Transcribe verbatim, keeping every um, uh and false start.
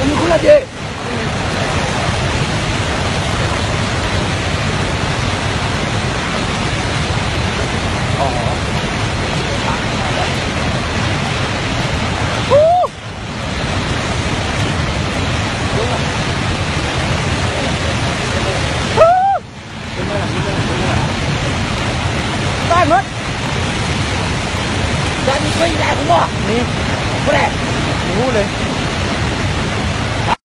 Ini gula dia. Oh. Huh. Huh. Tag hết. Đang đi quay lại không bỏ. Đi. Có đẹp. Ngủ đi.